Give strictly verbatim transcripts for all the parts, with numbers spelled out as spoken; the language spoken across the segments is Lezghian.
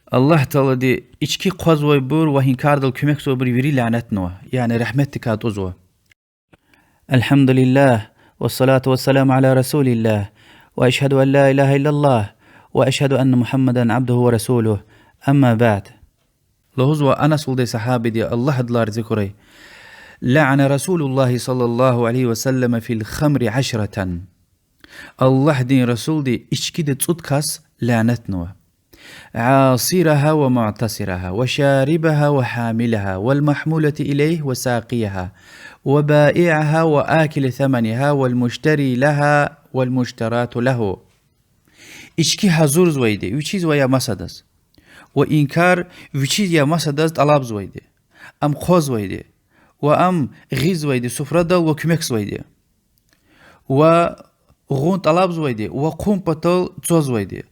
Аллагь Таалади ички хъвазвайбур ва гьи кардал куьмекзавайбур вири лянетнава, яни рагьметдикай атӀузва. الحمد لله، والصلاة والسلام على رسول الله، وأشهد أن لا إله إلا الله، وأشهد أن محمدا عبده ورسوله، أما بعد. Лугьузва Анас лугьудай сагьабиди, Аллагь адалай рази хьурай: لعن رسول الله صلى الله عليه وسلم في الخمر عشرة. Аллагьдин Расулди ичкида цӀуд кас лянетнава: عاصرها ومعتصرها وشاربها وحاملها والمحمولة إليه وساقيها وبائعها وآكل ثمنها والمشتري لها والمشتراة له. Ички гьазурзавайди вичиз ва я масадаз, ва и кар вичиз я масадаз тӀалабзавайди, ам хъвазвайди, ва ам гъизвайди суфрадал ва куьмекзавайди, ва гъун тӀалабзавайди ва хъун патал цвазвайди,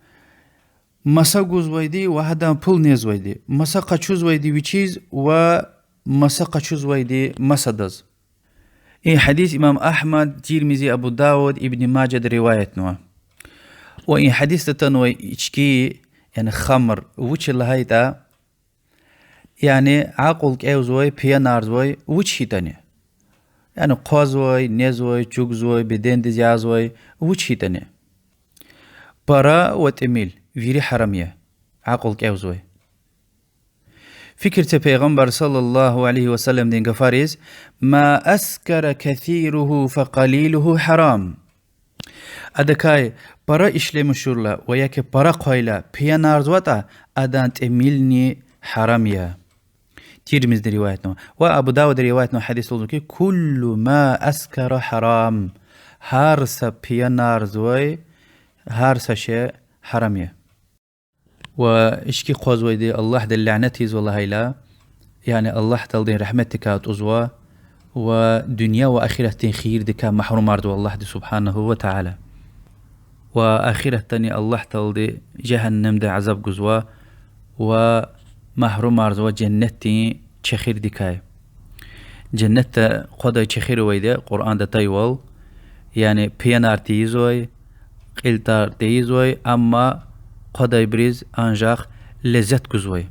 маса гузвайди ва гьадан пул незвайди, маса къачузвайди вичиз ва маса къачузвайди масадаз. И гьадис имам Агьмад, Тирмизи, Абу Давуд, Ибн Мажади риваятнава. Ва и гьадисда атанвай ички, яни хамр, вуч я лагьайтӀа, яни акьул кӀевзавай, пиянарзавай вуч хьайитӀани. Яни хъвазвай, незвай, чугвазвай, бедендиз ягъизвай вуч хьайитӀани. Пара ва тӀимил вири гьарам я, акьул кӀевзавай. Фикир це Пайгъамбар صلى الله عليه وسلمдин гафариз: ما أسكر كثيره فقليله حرام. Адакай пара ишлемишурла ва яки пара хъвайла пиянарзаватӀа, адан тӀимилни гьарам я. Тирмизиди риваятнава. Ва Абу Давуда риваятнава гьадис лугьузва хьи: كل ما أسكر حرام. Гьар са пиянарзавай, гьар са шей гьарам я. Ва ички хъвазвайди Аллагьди лянет ийизва лагьайла, яни Аллагь Тааладин рагьметдикай атӀузва, ва дуьнья ва ахиратдин хийирдикай магьрумарзава Аллагьди سبحانه وتعالى. Ва ахиратдани Аллагь Таалади жегьеннемдин азаб гузва, ва магьрумарзава женнетдин чехирдикай. Женнетда хъвадай чехир авайди я Къуръанда атайвал, яни пиянар тийизвай, кьил тар тийизвай, амма хъвадайбуруз анжах леззет гузвай.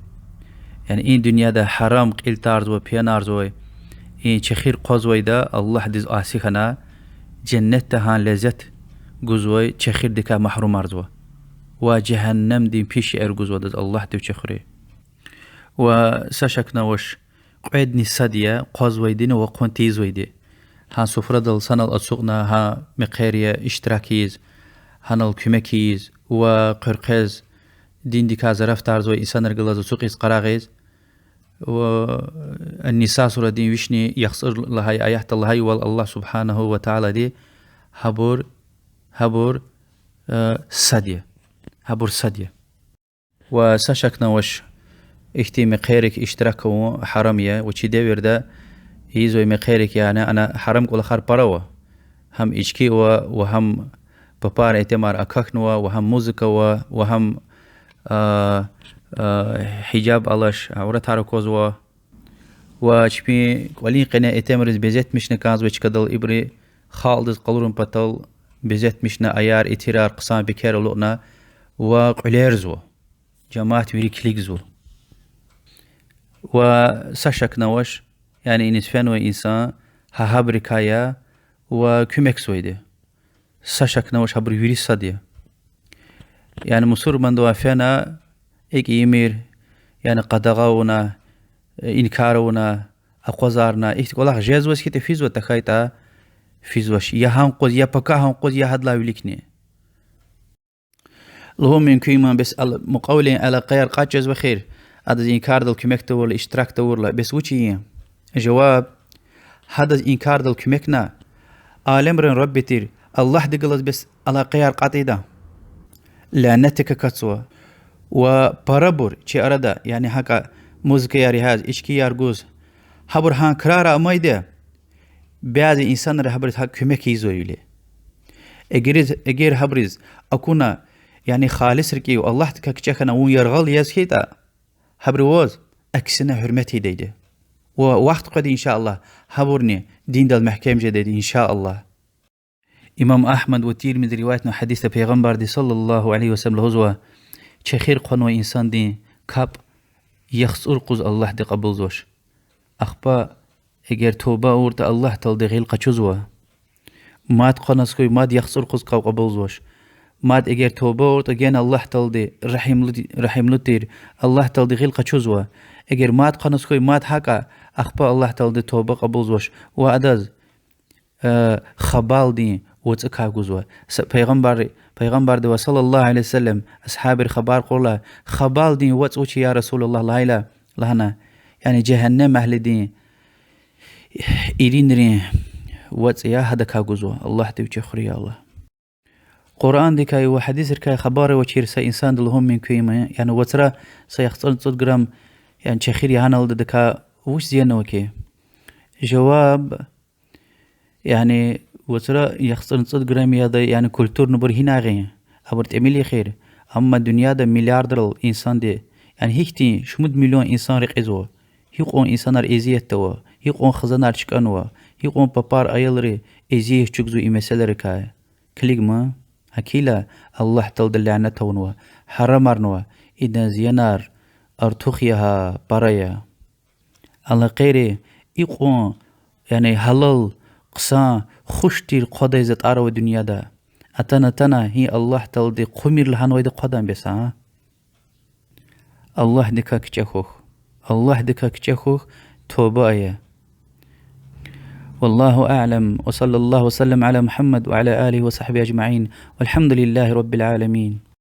Яни и дуьньяда гьарам кьил тарзавай, пиянарзавай и чехир хъвазвайда, Аллагьдиз аси хьана, женнетда гьа леззет гузвай чехирдикай магьрумарзава. Ва жегьеннемдин пис шейэр гузва адаз Аллагьди вичи хуьрай. Ва са шакни авач, кьведни сад я хъвазвайдини ва хъун тийизвайди. Гьа суфрадал санал ацукьна, гьа мехъер я иштирак ийиз, гьанал куьмек ийиз ва къуьркъвез, диндикай зарафатарзавай инсанрихъ галаз ацукьиз, къарагъиз. Ва Ан-Ниса сурадин вишни яхцӀур лагьай аятда лагьайвал Аллагь سبحانه وتعالىди: гьабур, гьабур, э, сад я. Гьабур сад я. Ва са шакни авач, ихьтин мехъерик иштирак авун гьарам я, ва чи девирда ийизвай мехъерик, яни ана гьарам кӀвалахар пара ава. Гьам ички ава, ва гьам папарин итимар акахьнава, ва гьам музыка ава, ва гьам, а, а, гьижаб алач, авратар аквазва. Ва чпин кӀвалин къене итимриз безетмишна кӀанзавай чкадал ибуру халкьдиз къалурун патал безетмишна, аяр, итирар, хъсан пекер алукьна ва кьуьлерзава. Жамаат вири килигзава. Ва са шакни авач, яни иниз фенвай инсан гьа гьабурукай я ва куьмекзавайди. Са шакни авач, гьабур вири сад я. Яни мусурмандивай фена, икӀ ийимир, яни къадагъа авуна, инкар авуна, акъвазарна, ихьтин кӀвалах жезваз хьайитӀа физва, тахьайтӀа физвач. Я гьам къуз, я пакагьан къуз, я гьадалай виликни. Лугьун мумкин я, бес ал-, мукьвавилин алакъаяр кьатӀ жезва эхир, адаз и кардал куьмек тавурла, иштирак тавурла, бес вуч ийин? Жаваб: гьадаз и кардал куьмекна, алемрин Рабби тир Аллагьдихъ галаз бес алакъаяр кьатӀ ийида, лянетдик акатзава. Ва парабур чи арада, яни гьакӀа музыкаяр ягъиз, ичкияр гуз, гьабур гьа крара амайди, бязи инсанри гьабуруз гьакӀ куьмек ийизвайвиляй. Эгер, эгер гьабуруз акуна, яни халис рикӀив Аллагьдикай кичӀе хьана вун яргъал яз хьайитӀа, гьабуру ваз аксина гьуьрмет ийидайди. Ва вахт къведа, إن شاء الله, гьабурни диндал мягькем жедайди, إن شاء الله. Имам Агьмад ва Тирмизи риваятнавай гьадисда Пайгъамбарди صلى الله عليه وسلم лугьузва: чехир хъванвай инсандин капӀ яхцӀур къуз Аллагьди кьабулзавач. Ахпа эгер тоба авуртӀа, Аллагь Таалади гъил къачузва. Мад хъваназ хьуй, мад яхцӀур къуз кьаб-, кьабулзавач. Мад эгер тоба авуртӀа, гена Аллагь Таалади регьимлу-, регьимлу тир, Аллагь Таалади гъил къачузва. Эгер мад хъваназ хьуй, мад гьакӀа, ахпа Аллагь Таалади тоба кьабулзавач ва адаз хабалдин вацӀикай гузва. Са-, пайгъамбар, пайгъамбардивай صلى الله عليه وسلم асгьабри хабар кьурла, хабалдин вацӀ вуч я, я رسول الله, лагьайла, лагьана, яни жегьеннем агьлидин иринрин вацӀ я, гьадакай гузва, Аллагьди вичи хуьрай, я Аллагь. Къуръандикай ва гьадисрикай хабар авачир са инсанди лугьун мумкин я, яни вацра са яхцӀурни цӀуд грамм, яни чехир я гьаналда, адакай вуч зиянва хьи? Жаваб, яни вацра яхцӀурни цӀуд грамм яда, яни культурнабур гьинай гъин, абур тӀимил я эхир, амма дуьньяда миллиардрал инсанди, яни гьихьтин шумуд миллион инсан рекьизва, гьикьван инсанар эзиятда ава, гьикьван хизанар чкӀанва, гьикьван папар, аялри эзият чӀугвазва и месэлайрикай. Килигма, гьакила Аллагь Таалади лянет авунва, гьарамарнава, идан зиянар артух я гьа, пара я. Алакъери икьван, яни гьалал, хъсан, хуш тир хъвадай затӀар ава дуьньяда. Атана-атана гьи Аллагь Таалади хъумир лагьанвайди хъвадан бес, а? Аллагьдикай кичӀе хьухь. Аллагьдикай кичӀе хьухь, тоба ая. والله أعلم، وصلى الله وسلم على محمد وعلى آله وصحبه أجمعين، والحمد لله رب العالمين.